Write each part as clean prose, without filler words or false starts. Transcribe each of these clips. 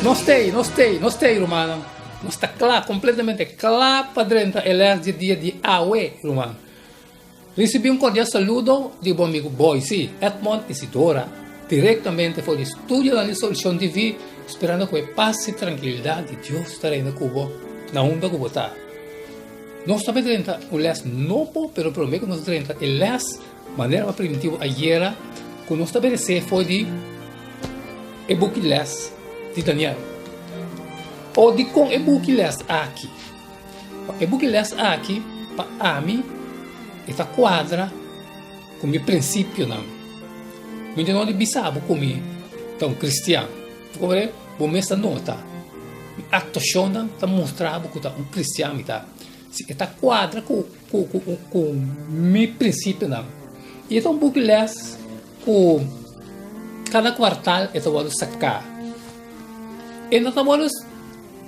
Nos t'ei, nos t'ei, nos t'ei, rumannan. Nos ta kla, kompletamente kla pa drenta e lès di dia di awe, ruman. Risibí un kordial saludo di bo amigu Boyce, Edmond Isidora, direktamente for di studionan di Solucion TV, sperando ku e pas i trankilidat di Dios ta reina ku bo na unda ku bo ta. Nos ta bai drenta un lès nobo, pero promé ku nos drenta e lès, manera bo a primintí bo ayera, ku nos ta obedesé for di e buki lès di Daniel. O dikon e buki lès aki? E buki lès aki pa ami e ta kuadra ku mi prinsipionan. Mi no di bisa bo ku mi ta un kristian. Bo komprende? Bo mes ta nota. Mi aktuashonnan ta mustra bo ku ta un kristian mi ta. Si e ta kuadra ku ku ku ku mi prinsipionan. I e ta un buki lès ku kada kuartal e ta wòrdu saká. E no ta wòrdu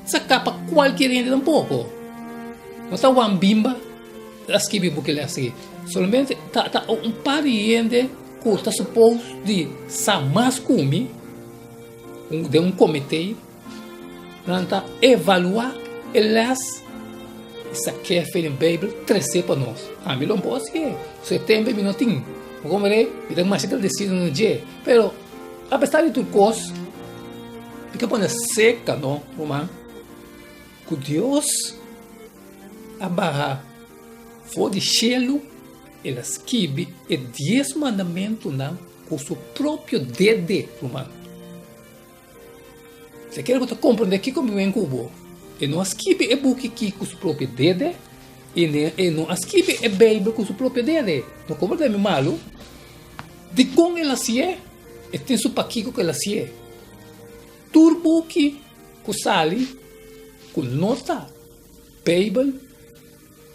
Saká pa kualkier hende tampoko. No ta Juan Bimba a skibi e buki les aki. Solamente ta ta un par di hende ku ta supos di sa mas ku mi den un komité, nan ta evaluá e les i sak'é afe den Beibel tres'é pa nos. Ami lo por hasié. So e tempu mi no tin. Bo komprendé? Mi ta masha gradesido na dje. Pero apesar di tur kos. Mi ta pone seka no, ruman, ku Dios a baha for di shelu, el a skibi e dies mandamentunan ku su propio dede, ruman. Si kere bo ta komprende kiko mi wen ku bo, e no a skibi e buki aki ku su propio dede, i e no a skibi e Beibel ku su propio dede. No komprende mi malu. Dikon el hasié? E tin su pakiko ku el hasié. Tur buki ku sali ku no ta Beibel,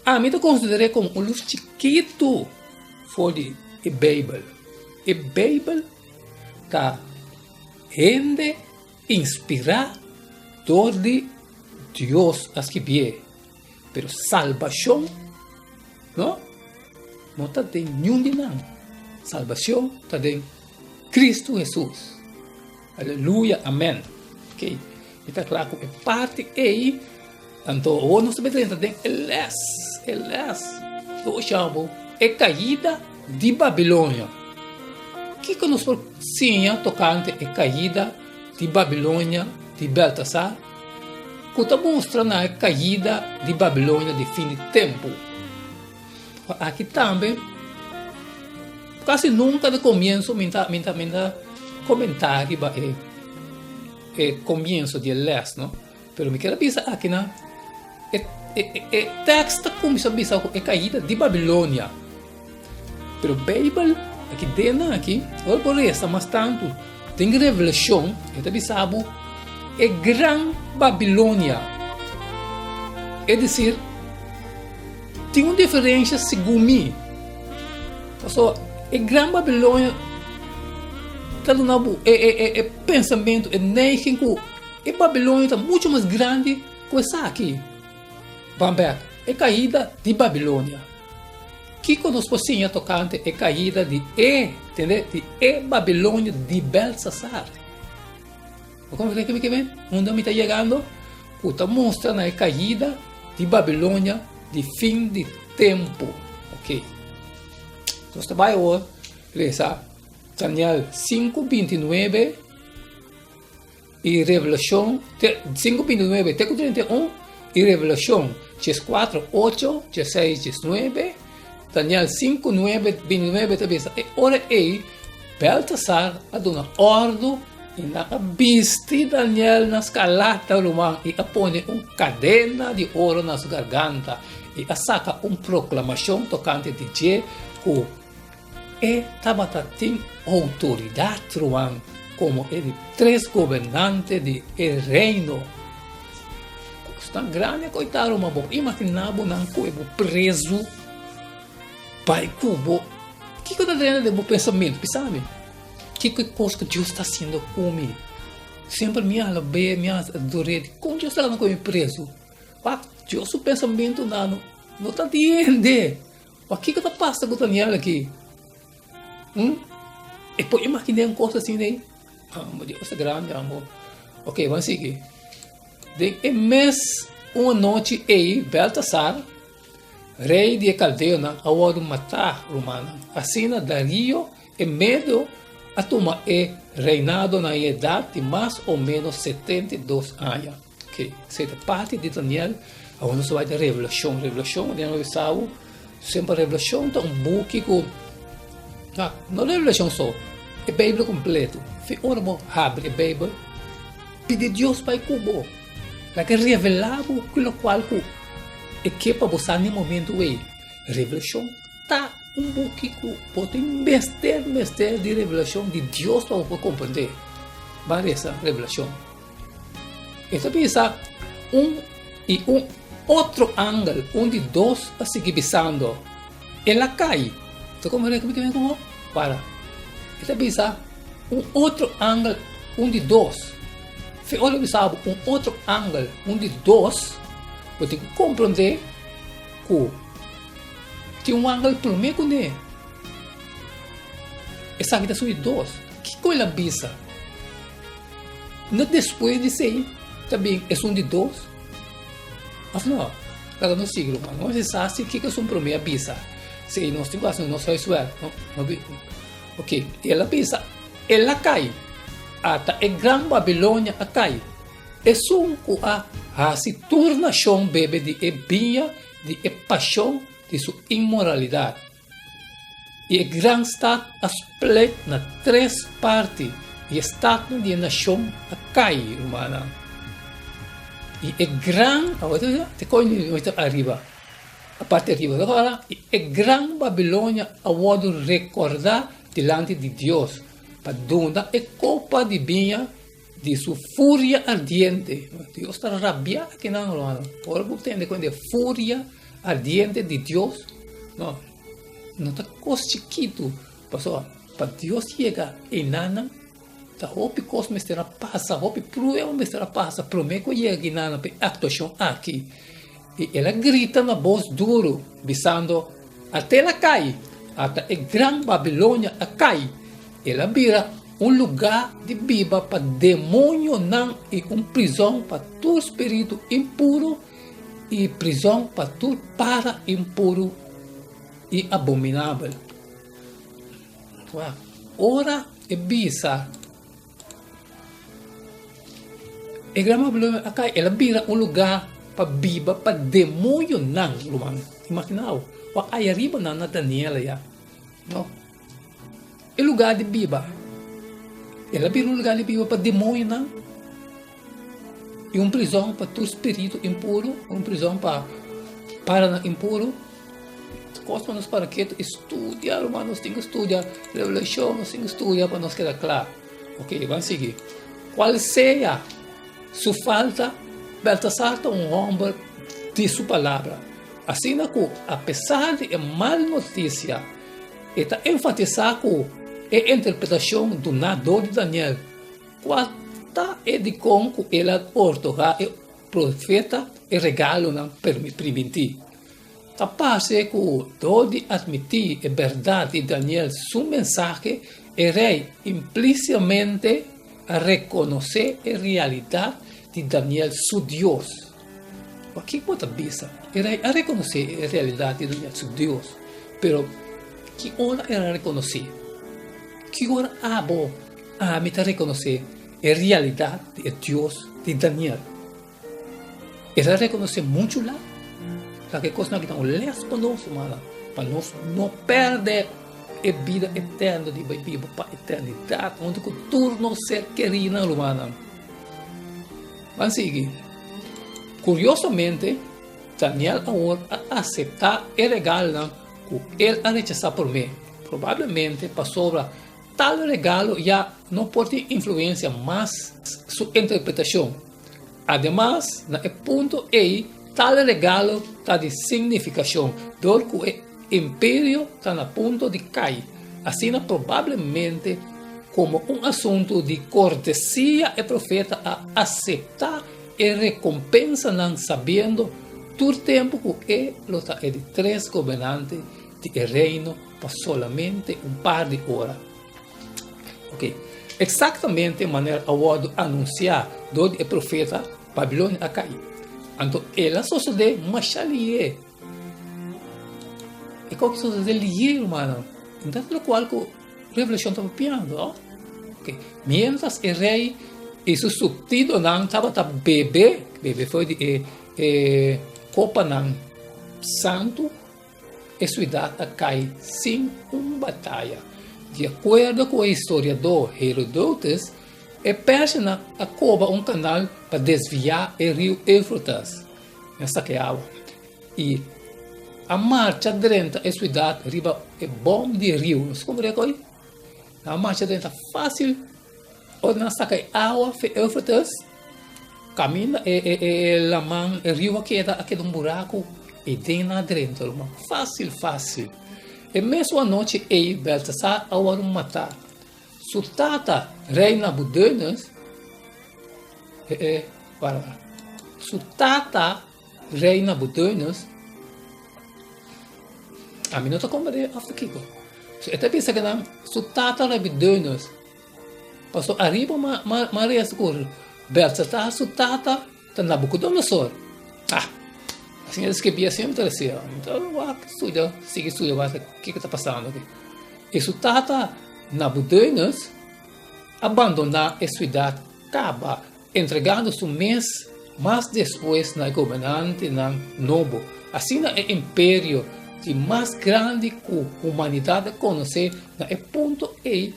ami ta konsider'é komo un lus chikitu for di e Beibel. E Beibel ta hende inspirá dor di Dios a skibié. Pero salbashon no no ta den niun di nan. Salbashon ta den Kristu Hesus. Aleluya, amen. Ok, mi ta kla ku e parti ei. Anto awor nos ta bai drenta den e les, e les. Lo shama e kaida di Babilonia. Kiko nos por siña tokante e kaida di Babilonia di Beltasar? Ku ta mustra na e kaida di Babilonia di fin di tempu. Aki tambe kasi nunka na komienso mi ta mi ta mi ta komentá riba e e komienso di e lès no, pero mi kier a bisa aki na e e e tèks ta kuminsá bisa ku e kaida di Babilonia, pero Beibel aki den nan aki ora bo resa mas tantu den Revelashon e ta bisa bo e gran Babilonia, es desir. Tin un diferensha segun mi. Pasobra e Gran Babilonia ta duna bo e e e e pensamentu, e neiging ku e Babilonia ta muchu mas grandi ku esaki. Ban bek, e kaida di Babilonia. Kiko nos por siña tokante e kaida di e, tende, di e Babilonia di Belsasar? Bo komprende ke mi ke men? Unda mi ta yegando? Ku ta mustra na e kaida di Babilonia di fin di tempu. Ok. Nos ta bai awor lesa Daniel sinku binti i nuebe i Revelashon sinku binti i nuebe te ku 31 i Revelashon dieskuatro ocho, diesseis, diesnuebe. Daniel sinku nuebe binti i nuebe ta bisa e ora ei Beltasar a duna òrdu i nan a bisti Daniel na skarlata, ruman, i a pone un kadena di oro na su garganta i a saka un proklamashon tokante di dje ku e tabata tin outoridat, ruman, komo e di tres gobernante di e reino. Kosnan grandi a koitá, ruman. Bo por imaginá bo nan kohe bo prezu bai ku bo? Kiko ta drenta den bo pensamentu? Bisa mi. Kiko e kos ku Dios ta hasiendo ku mi? Semper mi a alab'é, mi a ador'é. Dikon Dios ta laga mi prezu? Wak, Dios su pensamentunan no ta di hende. Wak, kiko ta pasa ku Daniel aki? Hm? E por imaginá un kos asina ei? Amo, Dios ta grandi, amo. Ok, ban sigui. Den e mes un anochi ei, Beltasar, rei di e kaldeonan, a wòrdu matá, rumannan. Asina Dario e Medo a tuma e reinado na e edat di mas o ménos 72 aña. Ok, esei ta parti di Daniel. Awor nos ta bai den Revelashon. Revelashon, den nos bisa bo, semper Revelashon ta un buki ku, no Revelashon so, e Beibel kompleto. Fi ora bo habri e Beibel, Pidi Dios bai ku bo. Laga e revelá bo ku lokual ku e ke pa bo sa na e momentu ei. Revelashon ta un buki ku bo tin mester mester di revelashon di Dios pa bo por komprendé. Ban resa Revelashon. E ta bisa un i un otro angel, un di dos a sigui bisando, El a kai. Ta komprendé ku mi ta bin ku bo? Para. E ta bisa un otro angel, un di dos. Fe ora bisa bo un otro angel, un di dos, bo tin ku komprendé ku tin un angel promé kuné. Esaki ta su di dos. Kiko el a bisa? No despues di esei ta bin esun di dos? Of no? Laga nos sigui ruman. Nos mester sa si kiko esun promé a bisa. Si nos tin ku hasi nos huiswerk. No, ok, el a bisa, El a kai, ata e gran Babilonia a kai, esun ku a hasi tur nashon bebe di e biña di e pashon di su inmoralidat. I e gran stat a split na tres parti, i e statnan di e nashon a kai, rumannan. I e gran, awor te koño ta ariba, a parti ariba, awor i e gran Babilonia a wòrdu rekordá dilanti di Dios pa duna e kopa di biña di su furia ardiente. Dios ta rabiá akinan, rumannan. Ora bo tende ku e furia ardiente di Dios, no, no ta kos chikitu. Pasobra pa Dios yega einanan, ta hopi kos mester a pasa, hopi prueba mester a pasa promé ku e yega einanan pa e aktuashon aki. I el a grita na bos duru, bisando, Ata el a kai! Ata e gran Babilonia a kai! El a bira un lugá di biba pa demonionan i un prizòn pa tur spiritu impuru i prizòn pa tur para impuru i abominabel. Ora e bisa e gran Babilonia a kai, el a bira un lugá pa biba pa demonionan, ruman. Imaginá bo, wak ayariba nan na Daniel ayá, no? E lugá di biba, el a bira un lugá di biba pa demonionan i un prizòn pa tur spiritu impuru, un prizòn pa paranan impuru. Kos pa nos para ketu i studia, ruman, nos tin ku studia Revelashon, nos tin ku studia pa nos keda kla. Ok, ban sigui. Kual sea su falta, Beltasar ta un hòmber di su palabra. Asina ku apesar di e mal notisia, E ta enfatisá ku e interpretashon duná dor di Daniel kua ta e dikon ku el a ortogá e profeta e regalonan primintí. Ta parse ku dor di atmití e bèrdat di Daniel su mensahe, e rei implísitamente a rekonosé e realidat di Daniel su Dios. Pakiko bo ta bisa? E rei a rekonosé e realidat di Daniel su Dios, pero ki ora el a rekonosé? Ki ora abo, ami ta rekonosé e realidat di e Dios di Daniel? El a rekonosé muchu lat. Ta ke kosnan aki ta un lès pa nos, rumannan, pa nos no pèrdè e bida eterno di bai biba pa eternidat huntu ku tur nos ser kerínan, rumannan. Ban sigui. Kuriosamente, Daniel awor a aseptá e regalonan ku el a rechasá promé, probablemente pasobra tal regalo ya no por tin influensia mas su interpretashon. Ademas, na e punto ei tal regalo ta di signifikashon dor ku e imperio ta na punto di kai. Asina probablemente komo un asuntu di kortesia e profeta a aseptá e rekompensanan sabiendo tur tempu ku e lo ta e di tres gobernante di e reino pa solamente un par di ora. Ok. Eksaktamente manera a wòrdu anunsiá dor di e profeta, Babilonia a kai. Anto el a sosodé masha lihé. E kos a sosodé lihé, rumannan. No ta lokual ku Revelashon ta papiando, no? Ok. Miéntras e rei i su suptidonan tabata bebe, bebe for di e e kopanan santu, E siudat a kai sin un bataya. Di akuerdo ku e historiadó Herodotus, e persianan a koba un kanal pa desviá e riu Eufrates, na saka e awa, i a marcha drenta e siudat riba e bòm di e riu. Nos komprende akoi? Nan a marcha drenta fásil. Ora nan saka e awa for e Eufrates, kaminda e e e laman, e riu a keda, a keda un buraku i den nan a drenta ruman. Fásil, fásil. E mesun anochi ei Belsasar a wòrdu matá. Su tata, rei Nabudenes, e e para, para. Su tata, rei Nabudenes, ami no ta komprendé òf ta kiko. So e ta bisa ku nan su tata Nabudenes. Paso ariba ma ma ma resa ku Belsasar su tata ta Nabucodonosor. Ah, asina ta skirbi asina mi ta resa. Mi ta wak studia, sigui studia wak kiko ta pasando aki. I su tata Nabudenes a bandoná e siudat kaba, entregando su mes mas despues na e gobernantenan nobo. Asina e imperio di mas grandi ku humanidat a konosé na e punto ei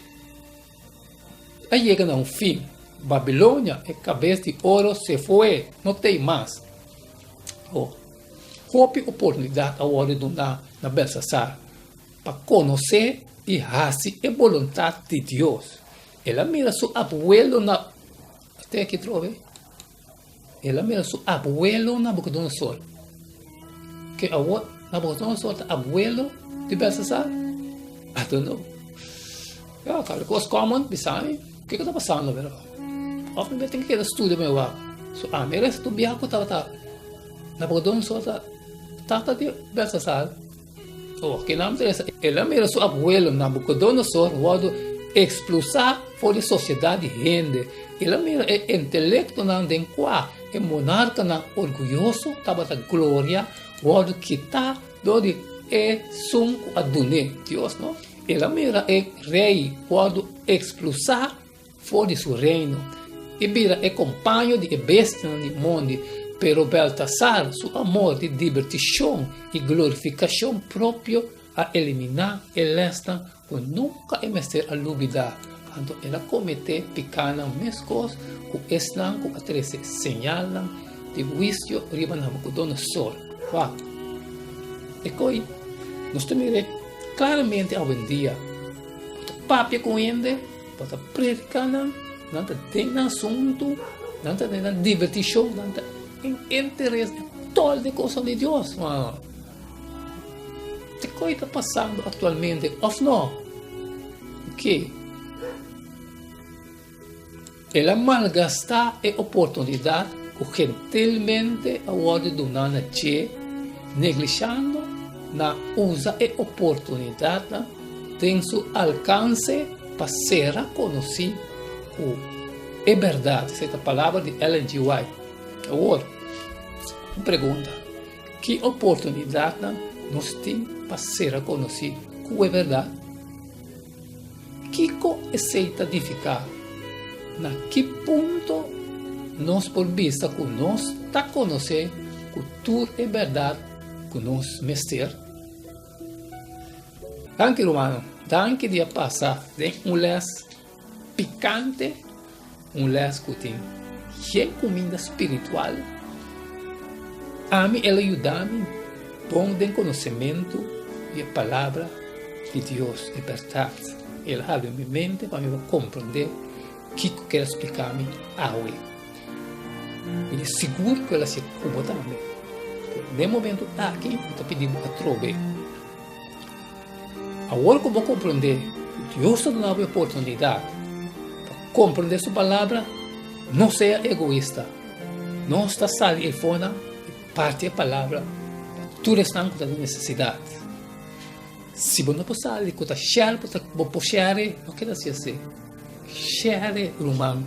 A yega na un fin. Babilonia, e kabes di oro, se foe, no t'ei mas. Oh, hopi oportunidat a wòrdu duná na Belsasar pa konosé i hasi e boluntat di Dios. El a mira su abuelo na, te aki trobe, el a mira su abuelo Nabucodonosor. Ke awor Nabucodonosor ta abuelo di Belsasar? I don't know. Ya, tal kos common, bisa mi, kiko ta pasando pero? Of mi tin keda studia mi wak. So ami resta tur biaha ku tabata Nabucodonosor ta tata di Belsasar. Oh, kinan ta resta? El a mira su abuelo Nabucodonosor wòrdu ekspulsá for di sosiedat di hende. El a mira e intelektonan den kua e monarkanan orguyoso tabata gloria wòrdu kitá dor di esun ku a dun'é, Dios, no? El a mira e rei wòrdu ekspulsá for di su reino i bira e kompaño di e bestianan di mondi. Pero Beltasar su amor di dibertishon i glorifikashon propio a eliminá e lèsnan ku nunka e mester a lubidá. Anto el a kometé pikánan meskos ku esnan ku a trese señalnan di huisio riba Nabukodonosor. Wak! E koi nos ta mir'é klaramente awendia. Bo ta papia ku hende. Bo ta prediká nan, nan ta den nan asuntu, nan ta den nan divertishon, nan ta en interes den tòl di kosnan di Dios. Te koi ta pasando aktualmente òf no? Oke. El a malgastá e oportunidat ku gentilmente a wòrdu duná na dje, neglishando na usa e oportunidatnan den su alkanse pa sera konosí ku e bèrdat. Esei ta palabra di Ellen G. White. Awor, un pregunta, Ki oportunidatnan nos tin pa sera konosí ku e bèrdat? Kiko esei ta nifiká? Na ki punto nos por bisa ku nos ta konosé ku tur e bèrdat ku nos mester? Danki rumannan, danki di a pasa den un lès pikante, un lès ku tin yen kuminda spiritual. Ami el a yuda mi bon den konosementu di e Palabra di Dios, e bèrdat. El a habri mi mente pa mi por komprondé kiko ker a splika mi awe. Mi ta sigur ku el a hasi ku bo tambe. Pero den momentu aki mi ta pidi bo atrobe. Awor ku bo komprondé ku Dios ta duna bo e oportunidat pa komprondé su Palabra, no sea egoista. Nos ta sali eifonan i parti e Palabra pa tur esnan ku ta den nesesidat. Si bo no por sali ku ta share bo ta bo por share, no keda hasi así. Share ruman,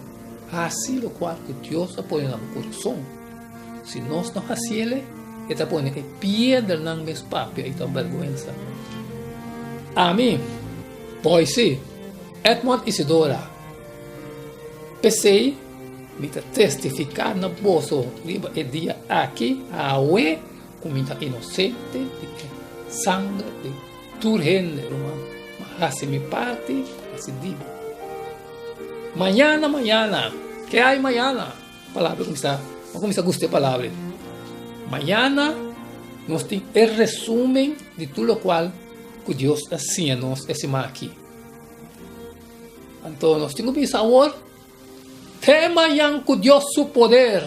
hasi lokual ku Dios a pone na bo kurason. Si nos no hasiele, e ta pone e piedranan mes papia i ta un bèrgwensa. Ami, Boyce, Edmond Isidora, p'esei mi ta testifiká na boso riba e dia aki, awe, ku mi ta inosente di e sanger di tur hende, ruman. Mi a hasi mi parti, hasi di bo. Mañana, mañana, ke hay mañana? Palabra kuminsá, a kuminsá gusta e palabra. Mañana nos tin e resumen di tur lokual ku Dios a siña nos e siman aki. Anto nos tin ku bisa awor, te mañan ku Dios su poder.